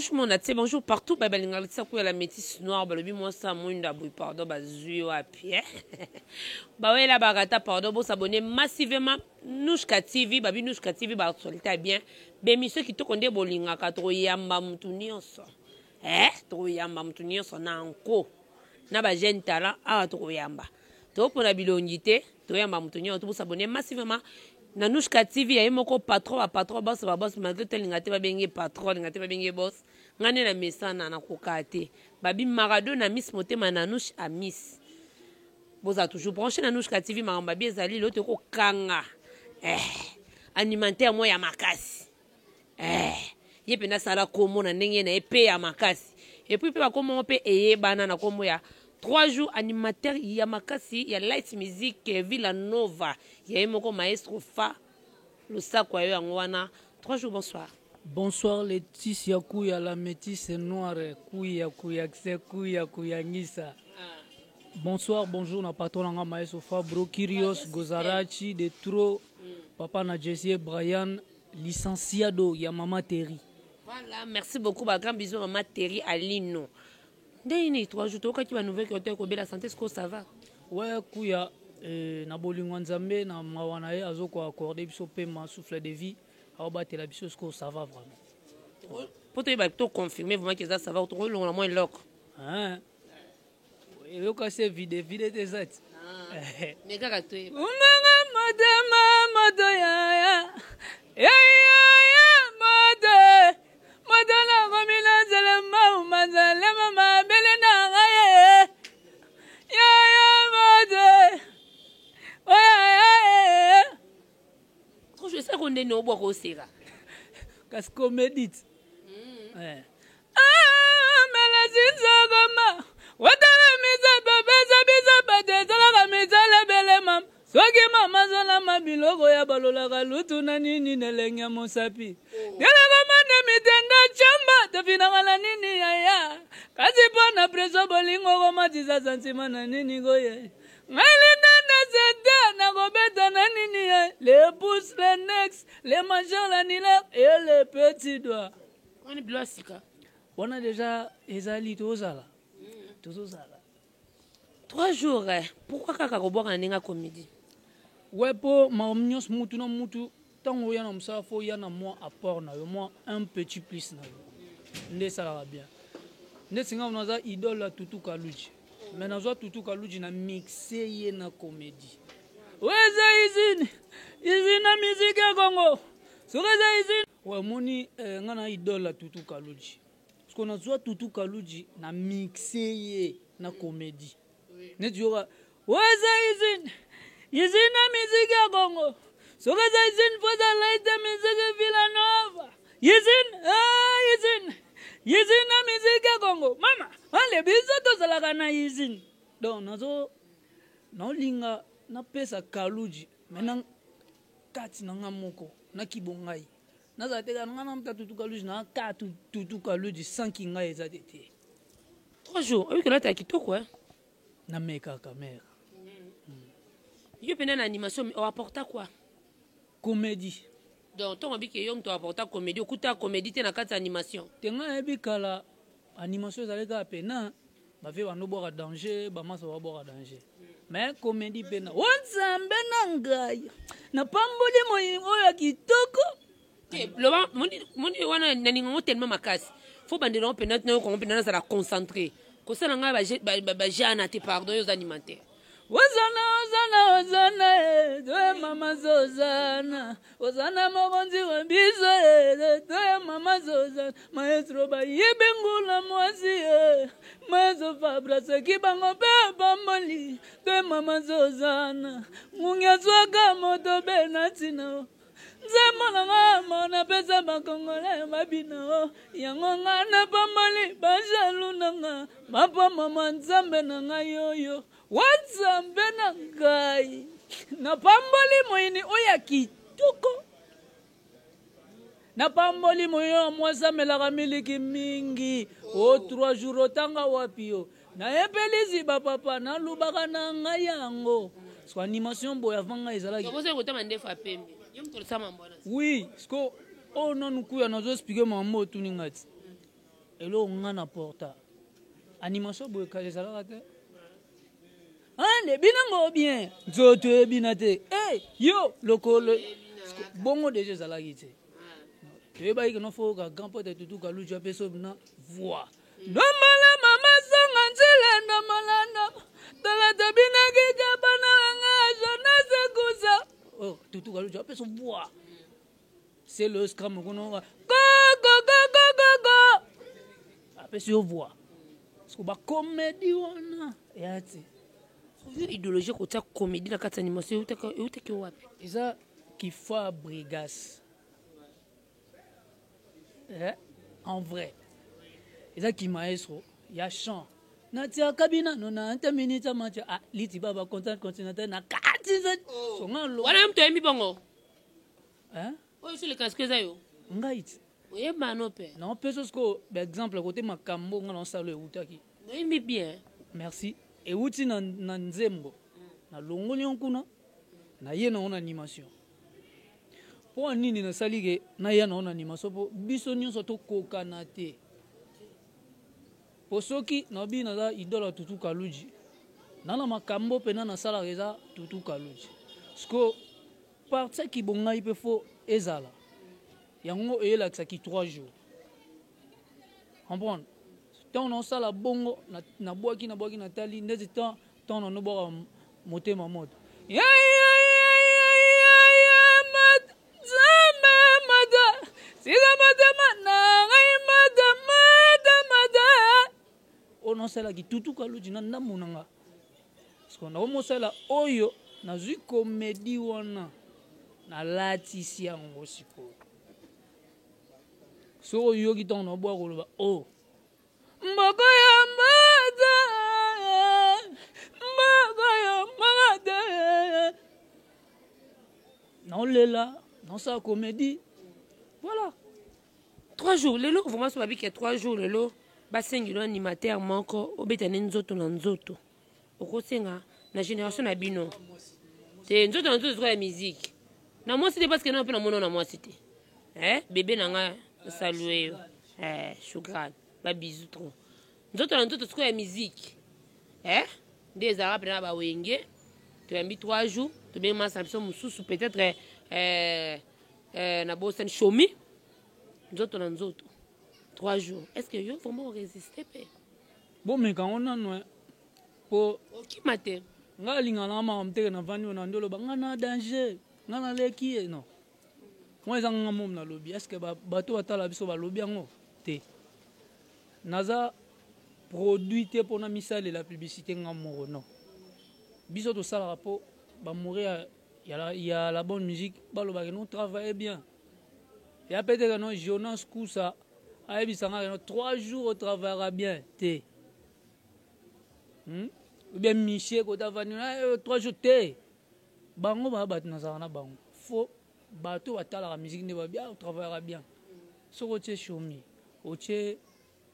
Bonjour mon atie, bonjour partout ba balingaka tisa kuya la métisse noire balobi mwasi ya mwindu ya boye pardon bazui wapi eh? Bawela barata pardon bo s'abonner massivement Nouchka TV babi Nouchka TV ba actualité ya bien ba émission kitoko nde bolingaka tokoyamba mutu nyonso eh tokoyamba mutu nyonso na nko na ba jeune talent awa tokoyamba topona bilongi te toyamba mutu nyonso to bo s'abonner massivement na Nouchka TV ya ye moko patron ba patron boss ba boss malgré tolinga te babenge patron alinga te babenge boss ngai nde na mesana nakoka te babi Maradona miss motema na Nouch a miss bozala toujours branché na Nouchka TV makambo babi ezali lelo tokokanga eh, animateur moko ya makasi eh, ye mpenza asala kombo na ndenge na ye mpe ya makasi epuis mpe bakombo yango mpe eyebana na kombo ya 3 jours animateur ya makasi ya light music Villa Nova ya ye moko maestro fa losako ya yo yango wana 3 jours bonsoir. Bonsoir Leticia Kuya la métisse noire Kuya Kuyakse Kuya Kuyangisa. Bonsoir, bonjour na patron na nga maestro Fabro Kyrios Gozarachi de trop papa na Jesse Brian licenciado ya mama Terry. Voilà, merci beaucoup ba grand bisous mama Terry Alino. Ndenge nini 3 jours tokaki ba nouvelle que otoki kobela santé est-ce que ça va? Ouais Kuya eh, na bolingo ya Nzambe na mawa na ye azo ko accorder biso pema souffle de vie aobatela biso est-ce que ça va vraiment? Po toyeba to confirmer vraiment que eza ça va tokolongola mwa eloko. Hein? Eyoka se vide vide te eza ti. Mais kaka toyeba. Umanga motema moto yaya yaya moto moto nakomi na nzelema manzelema mabele na ngai yaya moto oyaya. Trop je sais qu'on est no bwaka oseka. Kasi comédie ti. Eh. Ah, melasi nzokoma watala misato pesa biso bato ezalaka misala ebele mama soki mama azolama biloko ya balolaka lutu na nini na elenge ya mosapi telekama na mitenda chamba tofinaka na nini yaya kasi mpo na preso bolingo komatisa santima na nini koye ngai linda na sete nakobeta na nini ye le pouce le nex le majeur l'annulaire et le petit doigt. Wani bilo ya sika. Wana deja ezali tozala tozozala. 3 jours eh. Pourquoi kaka kobwaka na ndenge ya comédie? Ouais po makambo nyonso mutu na mutu ntango oya na mosala fo oya na mwa apport na yo mwa un petit plus na yo nde esalaka bien ndeti ngai naza idole ya Tutu Kaluji mais nazwa Tutu Kaluji na mixe ye na comédie oyo eza usine usine na musique ya Congo soki eza usine ouais omoni eh, ngai na idole ya Tutu Kaluji parce que nazwa Tutu Kaluji na mixe ye na comédie neti yoka oyo eza usine usine na musique ya Congo soki eza usine fo ezala ete musique Villa Nova usine ah, usine usine na musique ya Congo mama ale biso tozalaka na usine donc nazo naolinga napesa Kaluji mais na kati na nga moko nakibo ngai nazala te kaka nga na muta Tutu Kaluji na ka Tutu Kaluji sans ki ngai eza te te. 3 jours oyoki olata ya kitoko eh? Namekaka mare. Yo mpena na animation oapporta quoi? Comédie. Donc ntongo obiki yo moto oapporta comédie okuta comédie te na kati ya animation? Te ngai nayebi kala animation ezali kaka pena bavie bandobwaka danger bamasa babwaka danger mais comédie pena o nzambe na ngai napamboli moi oyo ya kitoko. Te loba moni wana nalinga ngo tellement makasi fo bandela ngo mpena nayoka ngo mpena nazala concentré kosala ngai bajana te pardon yo oza animateur. Ozana ozana ozana e toye mama zozana ozana mokonzi wa biso e toye mama zozana maestro bayibi ngula mwasi e maestro Fabra soki bango mpe pamboli toye mama zozana ngungi azwaka moto be na ntina nzembo na nga ma napesa bakongole babina yango nga napamboli bajalu na nga bapamama nzambe na ngai oyo wa nzambe na ngai napamboli moyini oyo ya kitoko napamboli moyini oyo mwasi amelaka miliki mingi o 3 jours otanga wapi yo nayepeli ziba papa nalubaka na ngai yango so animation boye avant ngai ezalaki oui siko oyo nanu kuya nazo explike makambo otuni ngai ti. Eloko nga na porta. Animation boye kala ezalaka te. Ande bina ngo bien. Nzoto ebina te. Eh yo lokolo bongo deja ezalaki te. Toyebaki ke no faut ka grand pote Tutu Kaluji apesa na voix. Ndomala mama sanga nzela ndomala ndoma tala tabinaki kabana wanga Jonas Kusa. Oh Tutu Kaluji apesa voix. C'est le scrum kuna go go go go go go. Apesi yo voix. Parce que ba comédie wana ya te. Yo idéologie kotia comédie na kati ya animation eutaki wapi? Eza kifa brigas. Eh, en vrai. Eza ki maestro ya chant. Natiaka binano na ante minute matia ah liti baba content continental na kati oh. Songa lo. Wana mtu ayembi bongo. Hein? Oyo sur le casque eza yo. Ngai ti. Oyeba no pe. Na opesa siko ba exemple kote makambo nga na osalo ewutaki. Oyembi bien. Merci. Ewuti na na nzembo. Na longoli yon kuna. Na ye na on animation. Po nini nasali ke na ya na on animation po biso nyonso tokokana te. Po soki nabi naza idole ya Tutu Kaluji. Na na makambo pena nasalaka eza Tutu Kaluji. Siko Partie ya kibongai pe faut ezala. Yango eyelakisa ki 3 jours. Comprendre? Tango naosala bongo nabwaki nabwaki natali ndeti temps tango nanobwaka motema moto. Ya ya ya ya ya ya mata nzambe mata sika motema na ngai mata mata mata oyo naosalaki tutu kaluji na ndambo na nga Sikoyo nakomosala oyo nazwi komedi wana nalatisi yango sikoyo soki oyoki ntango nabwa koloba o oh. mboko ya mata mboko ya mata naolela naosala komedi voilà. 3 jours lelo vraiment so babiki ya 3 jours lelo basengeli animateur moko obeta ne nzoto na nzoto okosenga na génération na bino te nzoto na nzoto ya musique na mwasi te parce que na mpe namona na mwasi te eh bebe na nga salue yo eh shukran ba bisous trop nzoto na nzoto sikoyo ya musique eh nde ezalaka mpena bawenge toyambi 3 jours tobengi masa na biso mosusu peut-être eh, eh, nabosani shomi nzoto na nzoto 3 jours est ce que yo vraiment oresiste mpe Bomeka yango nanu eh. Po okima te. Nga alinga na makambo teke na vandi na ndolo ba nga na danger, nga na leki ye non. Moi eza nga mom na lobi. Est-ce que ba bato batala biso ba lobi yango te. Naza produit te pona misalela publicité nga moko non. Biso tosalaka po ba mourir ya la, ya la bonne musique balobaka non travailler bien. Ya peut-être non Jonas Kusa ayebisa nga no 3 jours o travaillera bien te hmm? ou bien michie kota avandi 3 jours te bango baa bato nazalaka na bango fo bato batalaka musique nde babi ah, travaillera bien soki otie chomi otie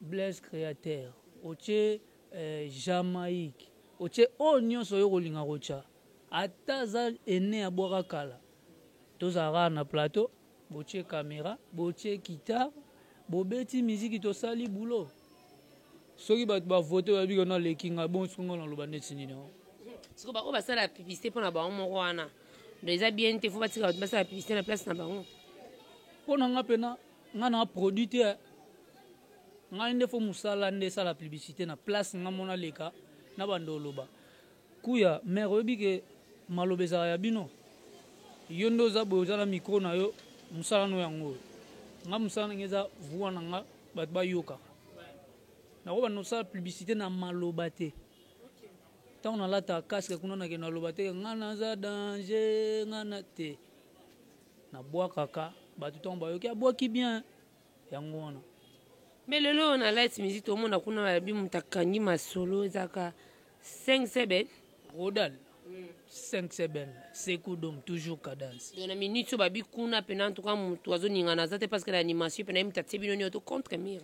blaise créateur otie eh, jamaïque otie oyo nyonso oyo kolinga kotya ata aza ene abwaka kala tozala kaka na plateau Botie camera, botie guitare, bobeti miziki tosali boulot. Soki bato ba voter bayebi ke naleki ngai, bon soki ngai naloba neti nini yango. Sikoyo baoyo basala publicité mpo na bango moko wana donc eza bien te, faut batika bato basala publicité na place na bango. Mpo na ngai mpena ngai na produit te, ngai nde fo mosala nde esala publicité na place ngai mona leka na bando oloba. Kuya mère oyebi ke maloba ezalaka ya bino? Yo nde oza boye oza na micro na yo musala no yango oyo. Nga musala na nga eza voix na nga bato bayokaka. Nako banda kosala publicité na maloba te. Ntango nalataka casque kuna nakende naloba te nga naza danger nga na te. Nabwakaka bato ntango bayoki abwaki bien. Yango wana. Mais lelo oyo na light music tomona kuna balobi moto akangi masolo ezalaka 5 7 Rodal 5 7 Sekou Dom toujours cadence. Donc na minute oyo babi kuna pena en tout cas moto azoningana aza te parce que na animation pena ye moto atie bino nioto contre mire.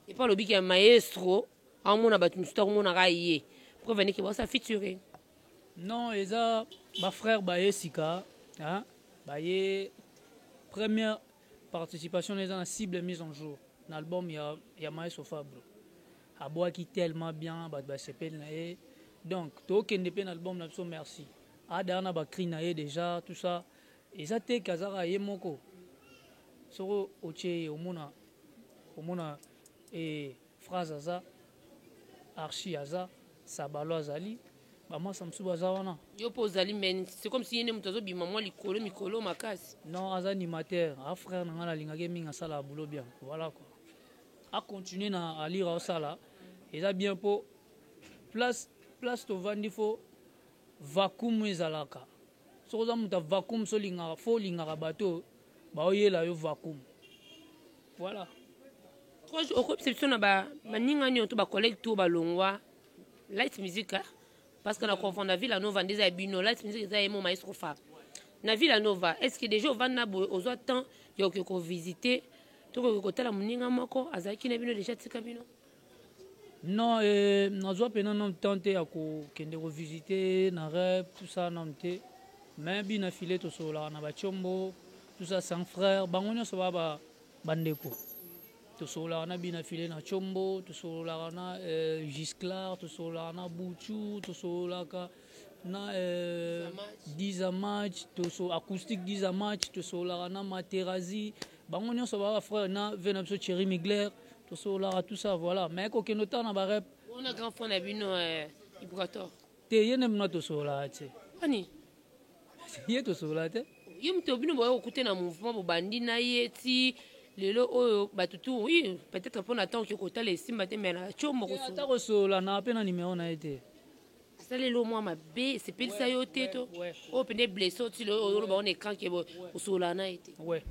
Et puis alobi ke maestro amona bato mosusu akomonaka ye. Preuve niki basa featuring. Non eza ba frères baye sika hein baye première participation eza na cible mise en jour. na album ya Maestro Fabro. Abwaki tellement bien, bato basepeli na ye. Donc tokende mpe na album na biso Merci. Adaya na bacri na ye déjà, tout ça. Eza te ke azaka ye moko. Soko otie ye, omona phrase aza, archi aza, sabalo azali, bamasa mosusu baza wana. Yo mpo ozali, mais c'est comme si ye nde moto azobima mwa likolo mikolo makasi. Non, aza animateur, a frère na ngai, nalingaki mingi, asalaka boulot bien, voilà quoi. Acontinue na alire aosala, eza bien, mpo place tovandi, fo vacuum ezalaka. Soki oza moto ya vacuum, so olingaka, fo olingaka bato baoyela yo vacuum, voilà. Okobisa biso na baninga nyonso to bacollègue to balongwa Light Music, parce que na confondre Villa Nova nde eza ya bino, Light Music eza ye mo Maestro Fa na Villa Nova. Est ce que déjà ovanda boye, ozwa temps ya oke kovisite to koke kotala moninga moko azalaki na bino déjà, tika bino? Non, nazwa mpena nano temps te ya kokende kovisite na rep, tout ça, nano te. Mais bina file tosololaka na batiombo, tout ça, sans frère, bango nyonso baa bandeko. Tosololaka na bina file na Tiombo, tosololaka na Gisclar, tosololaka na Buchu, tosololaka na Diza Match, toso acoustique Diza Match, tosololaka na Materazi, bango nyonso baa bafrère na ve na biso Thierry Migler, tosololaka, tout ça, voilà. Mais kokende otala na barep. Wana grand frère na bino Ibrator? Te, ye nde mna tosololaka te. Ani? Ye tosololaka te. Ye moto bino boya kokute na mouvement, bobandi na ye ti lelo oyo, bato tu, oui, peut-être mpona ntango oke kotala esimba te, mais na Tiombo? Ata kosolola na mpe na nimero na ye te. Asaleli mwa mabe esepelisa yo te, to oyo pene blesse oti lelo oyo oloba wana écran ke osolola na ye te? Ouais.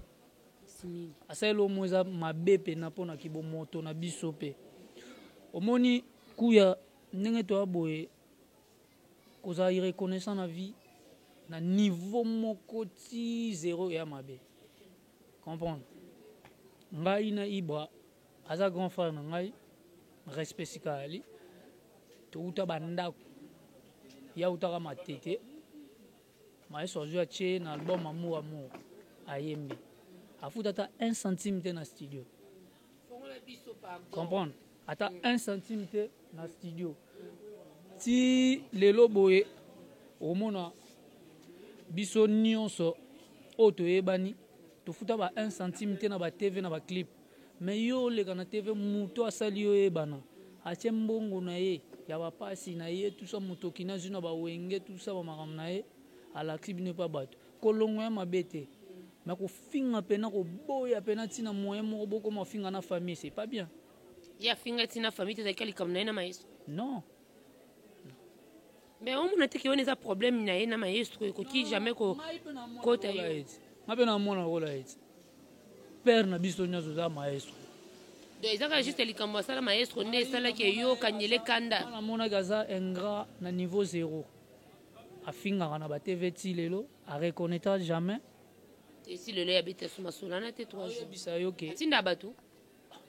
Asaleli omo eza mabe mpena mpona kibomoto na biso. Mpe omoni kuya ndenge toya boye, kozala irreconnaissant na vie na niveau moko ti zéro eya mabe. Comprendre ngai na Ibra, aza grand frère na ngai, respect sika ali. Touta bandako, ya utaka Matete, maestro azwi atie na album Amour Amour, ayembi, afuta ata 1 centime te na studio. Comprendre, ata 1 centime te na studio. Ti lelo boye, omona biso nyonso oyo toyebani, tofuta ba 1 centime te na batv, na baclip. Mais yo oleka na TV, moto asali yo oyebana, atie mbongo na ye ya bapasi na ye, tusa moto okini azwi na bawenge, tusa bamakambo na ye, alakisi bino epa bato. Kolongo ya mabe te, mais kofinga mpena, koboya mpena ntina moyen moko bokoma kofinga na famille, c'est pas bien. Ye afinga ntina famille te, ezalaki likambo na ye na maestro? Non. Mais omona te ke wana eza problème na ye na maestro, ekoki jamais kokota ye. Nga mpe namona lokola eti père na biso nyonso eza maestro. Donc eza kaka juste likambo asala maestro nde esalaki eyokanyele kanda? Namonaki aza ingrat na niveau zéro. Afingaka na batv ti lelo, areconnaîtra jamais. Esi lelo yabeta so masolana te 3 jours. Oyebisa yo ke atinda bato.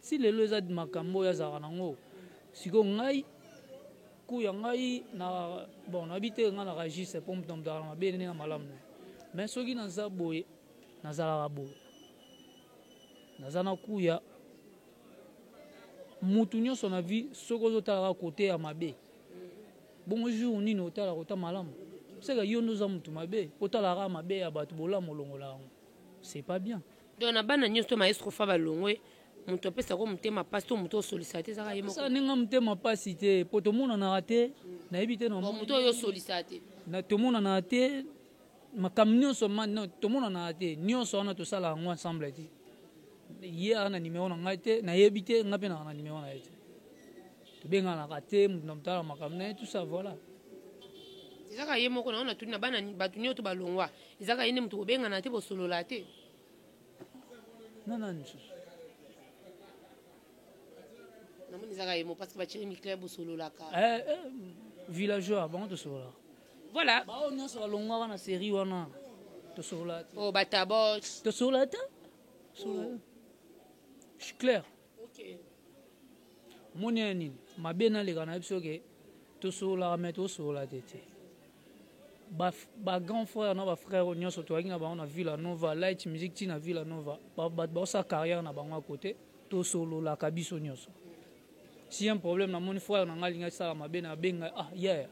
Ti lelo eza makambo oyo azalaka nango. Sikoyo ngai kuya ngai na bon, nayebi te, ngai na registre mpo moto na moto azalaka mabe nde na malamu na ye. Mais soki naza boye, nazalaka boye, naza na kuya mutu nyonso na vie. Soki ozotalaka kote ya mabe bongo, jour nini otala kota malamu? Seka yo nde oza mutu mabe, otalaka mabe ya bato, bolamu olongola yango, c'est pas bien. Donc na bana nyonso to maestro Fa balongwe, moto apesako motema mpasi to moto osolisa te ezaka ye moko? Esa ndenge motema mpasi te, po tomonanaka te, nayebi te. Moto oyo osolisa te? Tomonanaka te, makambo nyonso tomonanaka te, nyonso wana tosala yango ensemble te. Ye aza na nimero na ngai te, nayebi te, ngai mpe naka na nimero na ye te, tobenganaka te, moto na moto ala makambo na ye, tout ça, voilà. Ezaka ye moko nango natuni na bana bato nyonso balongwa, ezaka ye nde moto kobengana te, bosolola te? Na nani lisusu? Namoni ezaka ye mo, parce que bachéri Miclair bosololaka. Eh, eh, villageois, bango tosololaka. Voilà. Bao nyonso balongwaka na série wana, tosolola te. Oh, batabot? Tosolola te, je suis clair. Omoni ya nini mabe naleka na biso ke tosololaka, mais tosolola te te. Bagrand frère na bafrère oyo nyonso toyaki na bango na Villa Nova, Light Music ntina Villa Nova, bato baosala carrière na bango ya côté. Tosololaka biso nyonso. Si un problème, namoni frère na ngai alingi asala mabe, nabenga: "Ah yeah,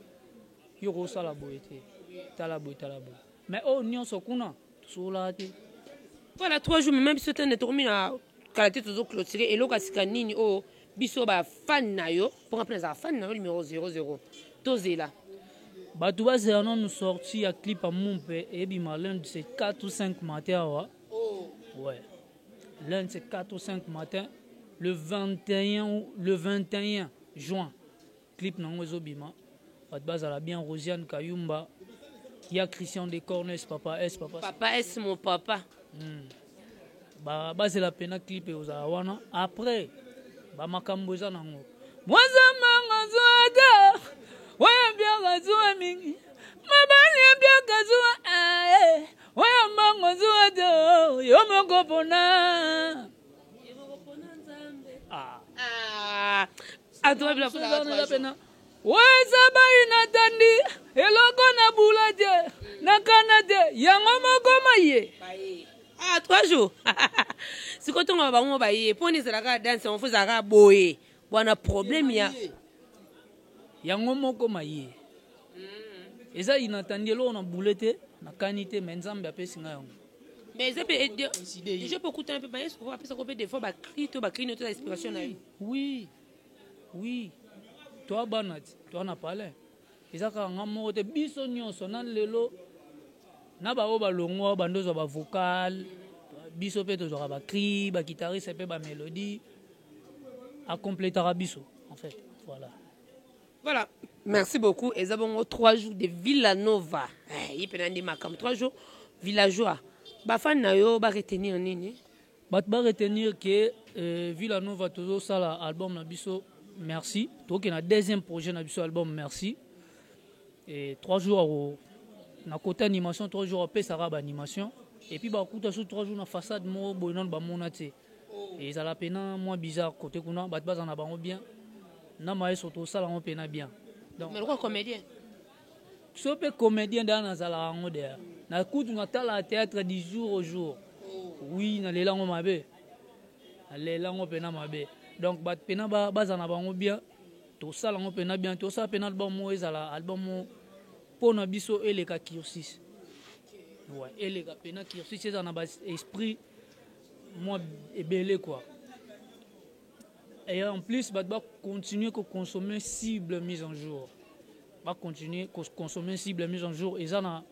yo kosala boye te, tala boye, tala boye." Mais oyo nyonso kuna, tosololaka te. Voilà, 3 jours mema biso tene, tokomi na kala te, tozoclôturer. Eloko ya sika nini oyo biso bafan na yo, mponga mpe nazala fan na yo numéro 00, tozela? Bato bazela nanu sortie ya clip ya Mumpe, eyebima lundi, c'est 4 ou 5 matin awa. Ouais, lundi, c'est 4 ou 5 matin, le 21 ou le 21 juin, clip nango ezobima. Bato bazala bien. Rosiane Kayumba ya Christian de Cornes, papa S, papa. Papa S, mon papa. Bazela mpena clip ekozala wana. Après, bamakambo eza nango. Mwazamanga zwata oyo biaka zuwa mingi, mabali biaka zuwa aye, oyo mbango zuwa te, yo moko mpona. Ah. Ah, pena weza bai natandi eloko na bula te, nakana te, yango moko maye. Ah, 3 jours sikoyo, ntongo bango baye mponi ezalaka danse yango, fo ezalaka boye wana, problème ya Yango moko maye eza inatandi, eloko na bule te, nakani te, me Nzambe apesi ngai yango. Mais eza mpe déjà mpe okutana mpe bayesu, apesako mpe des fois bacri to bacri no to inspiration na yo? Oui, toa bana ti toa na palin, eza kaka nga moko te, biso nyonso na lelo na baoyo balongwa, bando ozwa bavocal, biso mpe tozwaka bacri, baguitariste mpe bamélodie acomplétaka biso en fait, voilà. Voilà, merci beaucoup. Eza bongo 3 jours de Villanova. Eh, ye mpena nde makambo. 3 jours villageois, bafani na yo baretenir nini? Bato baretenir ke Villanova tozosala album na biso Merci, tokokende na deuxième projet na biso, album Merci. Et 3 jours na côté animation, 3 jours apesaka baanimation, et puis bakuta so 3 jours na façade moko boye nano bamona te, ezala mpena mwa bizarre côté kuna. Bato bazala na bango bien na maestro, tosala yango mpena bien. Donc mais lokwa comédien. So mpe comédien deya, nazalaka yango deya na kutu, natala théâtre du jour au jour. Oui, nalela yango mabe, nalela yango mpena mabe. Donc bato mpena bazala na bango bien, tosala yango mpena bien, tosala mpena album moko, ezala album moko mpo na biso eleka cursus. Ouais, eleka mpena cursus, ezala na baesprit mwa ebele quoi. Et en plus, bato bacontinue koconsommer cible mise en jour, bacontinue koconsommer cible mise en jour. Eza na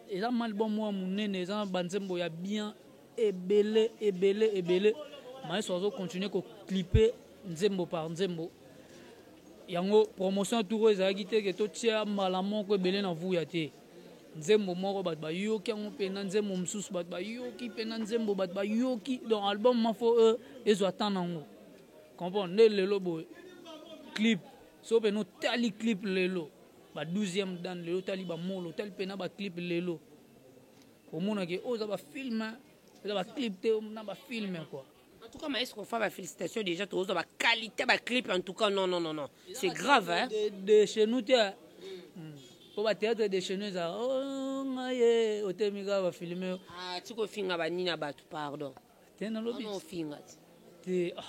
eza ma album moko ya monene, eza na banzembo ya bien ebele ebele ebele. Maestro azocontinue koclipe nzembo par nzembo. Yango promotion tour oyo ezalaki te ke totia mbala moko ebele na vuya te. Nzembo moko bato bayoki yango mpena, nzembo mosusu bato bayoki mpena, nzembo bato bayoki. Donc album ma fo ezwa temps nango, comprendre nde lelo boye clip so mpena otali clip lelo ba 12e dan, lelo otali bamolo, otali mpena baclip lelo, omonaki oyo eza bafilm, eza baclip te, na bafilm quoi. En tout cas, maestro Fa, félicitations déjà, tu as qualité ba clip en tout cas. Non, non, non, non, c'est grave, hein. De chez nous te, po bathéâtre de chez nous ezala oh, ngai ye otemi kaka bafilme. Ah, tiko finga banina bato, pardon. Te, nalobi. Ofinga te. Te, ah.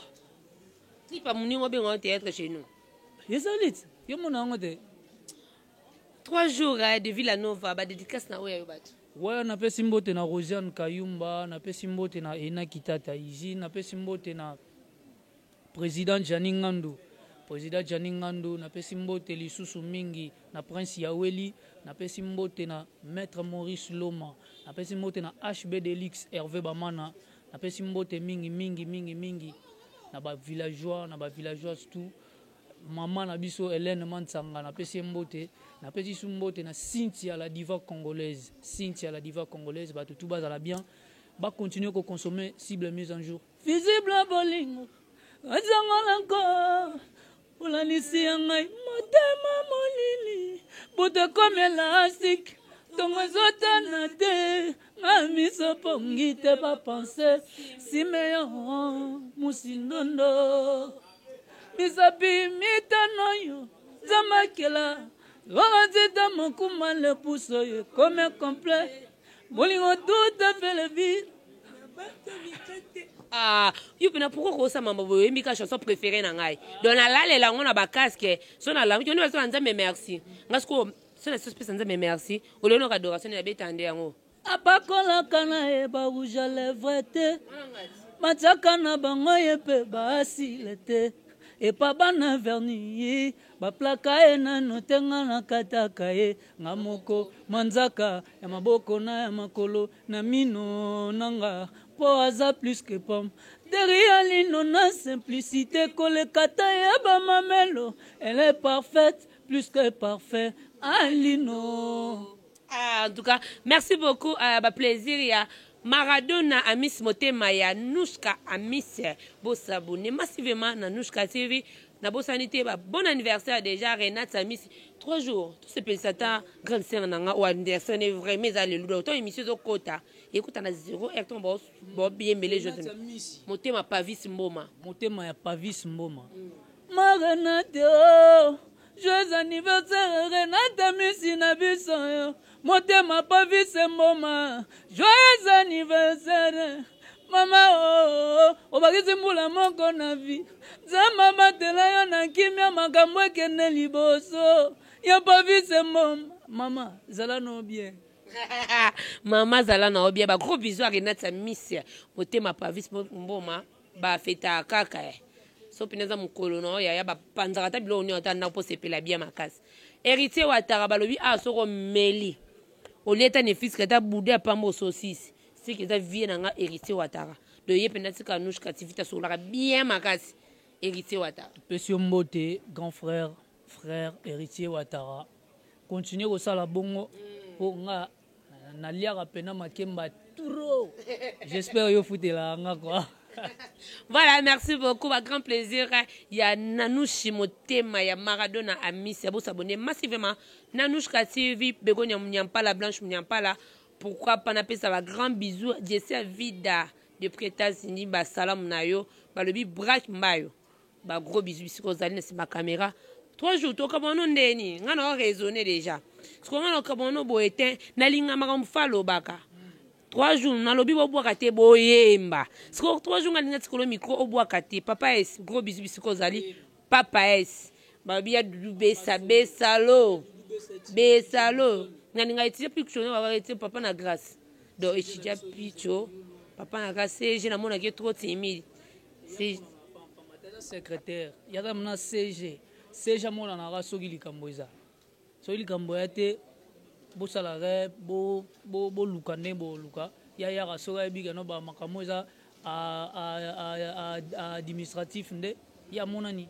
Clip ya moninga obenga théâtre chez nous. Ezali ti yo mona yango te. 3 jours de Villanova, badédicace na oyo ya yo bato. Waya, napesi mbote na Rosiane Kayumba, napesi mbote na Ena Kitata Izi, napesi mbote na président Jani Ngandu, président Jani Ngandu, napesi mbote lisusu mingi na Prince Yaweli, napesi mbote na maître Maurice Loma, napesi mbote na HB Delix Hervé Bamana, napesi mbote mingi mingi mingi mingi na bavillageois, na bavillageoise tout. Mama na biso Hélène Mansanga, napesi ye mbote. Napesi su mbote na Cynthia la diva congolaise, Cynthia la diva congolaise. Bato tu bazala bien, bacontinue koconsommer cible mise en jour. Visible bolingo azangolako olalisi ya ngai motema molili, butu ekomi elastique, ntongo ezotana te, nga miso pongi te, bapense simeyo musindondo, misapi mitano yo Nzambe akela wakatita mokuma lepuso ekome complet, bolingo tout à fait le vide. Ah, yo pena pourquoi kosa mambo boye oyembi ka chanson préférée na ngai. Donc nalalela yango na ba casque, so nalamuki oni baso na Nzambe merci. Nga sikoyo so na pesa Nzambe merci, olelo na adoration na beta nde yango. Apakolaka na ye ba rouge à lèvres te, batiaka na bango ye mpe baasile te, epa bana vernis baplaka ye nano te, nga nakataka ye nga moko manzaka ya maboko na ya makolo na mino na nga, mpo aza plus que pomme derrière lino na simplicité koleka ta ya bamamelo, elle est parfaite plus que parfait alino. Ah, en tout cas, merci beaucoup. Ba plaisir ya Maradona Amis Motema ya Nouchka Amis. Bo s'abonner massivement na Nouchka TV. Na bosani te ba bon anniversaire déjà Renate Amis. 3 jours. Tout ce petit grande sœur nanga ou anniversaire ne vraiment eza lelo. Donc émission zo kota. Écoute na 0 heure ton bo bo bien mêlé je. Motema Pavis Mboma. Motema ya Pavis Mboma. Ma Renate oh. Joyeux anniversaire Renate Amisi na biso yo. Motema Pavis Mboma. Joyeux anniversaire mama oh, obakisi mbula moko na vie. Nzambe abatela yo na kimia makambo ekende liboso. Ya Pavis Mboma. Mama zala no bien. Mama zala na bien. Ba gros bisous à Renate Amisi. Motema Pavis Mboma ba feta kaka. So pina za mukolo na ya ya ba panzaka ta biloko nyonso ata ndako po sepela bien makasi. Héritier Watara balobi a soko meli. Olieta ne fiske ta bude ya pambo saucisse. C'est que ça vient nanga Héritier Watara. De ye pena tika Nouchka TV ta solaka bien makasi. Héritier Watara. Pesio Mbote, grand frère, frère Héritier Watara. Continuer kosala bongo po nga naliaka pena makemba trop. J'espère yo futela nga quoi. Voilà, merci beaucoup, un grand plaisir. Il y a Nanouchi Motema, il y a Maradona Amis, il y a beau s'abonner massivement. Nanouchka TV, Begonia Munyampala, Blanche Munyampala. Pourquoi pas nape ça va grand bisou. Jesse Vida depuis États-Unis, ba salam nayo, ba lobi brak mbayo. Ba gros bisous bisous aux alliés, c'est ma caméra. 3 jours toka bono ndeni, nga na raisonner déjà. Ce qu'on a kabono boete, na linga makambo falo baka. 3 jours na lobi bobwaka te boyemba. Siko 3 jours ngalinga tikolo micro obwaka te. Papa S, gros bisous bisous kozali. Papa S. Babi ya dudu besa besalo. Besalo. Ngalinga etia picture na baba etia papa na grâce. Donc etia picture papa na grâce CG na mona ke trop timide. C'est secrétaire. Yaka mna CG. CG mona na ra soki likambo eza. Soki likambo ya te bosala re bo bo boluka nde boluka. Ya yaka soki ayebi no ba makambo eza a administratif nde ya monani.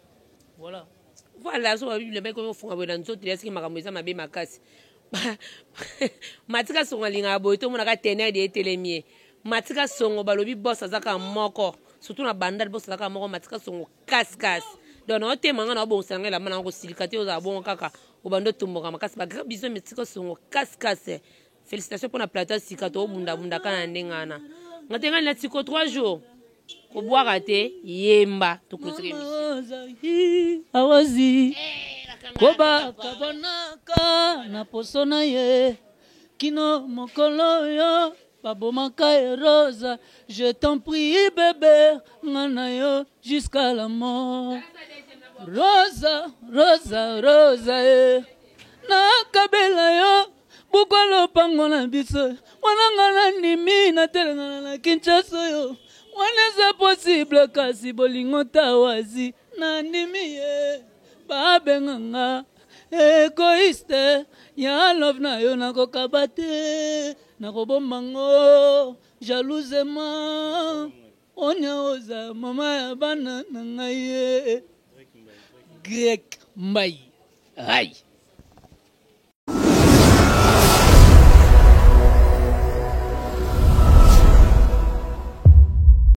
Voilà. Voilà, so ba Bible ba ko funga boye na nzoto ya siki makambo eza mabe makasi. Matika songo linga boye to monaka teneur de etelemie. Matika songo balobi boss azaka moko. Surtout na bandal boss azaka moko matika songo casse casse. Donc na otema nga na obongisa nga elamba na ko silika te oza bon kaka obando tomboka makasi ba grand bisous matika songo casse casse. Félicitations pour la plateau sika to bunda bunda kana ndengana. Ngatenga na tiko 3 jours. Ko boire te yemba to clôturer émission. Awazi. Koba kabonaka na poso na ye kino mokolo yo babomaka ye rosa, je t'en prie bébé nga na yo jusqu'à la mort. Rosa rosa rosa ye nakabela yo bukwa lopango na biso mwana nga na ndimi natelengana na Kinshasa yo wana eza possible kasi bolingo tawazi na ndimi ye babenganga égoïste ya love na yo nakokaba te nakobomba ngo jalousement onya oza mama ya bana na ngai ye. Grec Mbaye. Aïe.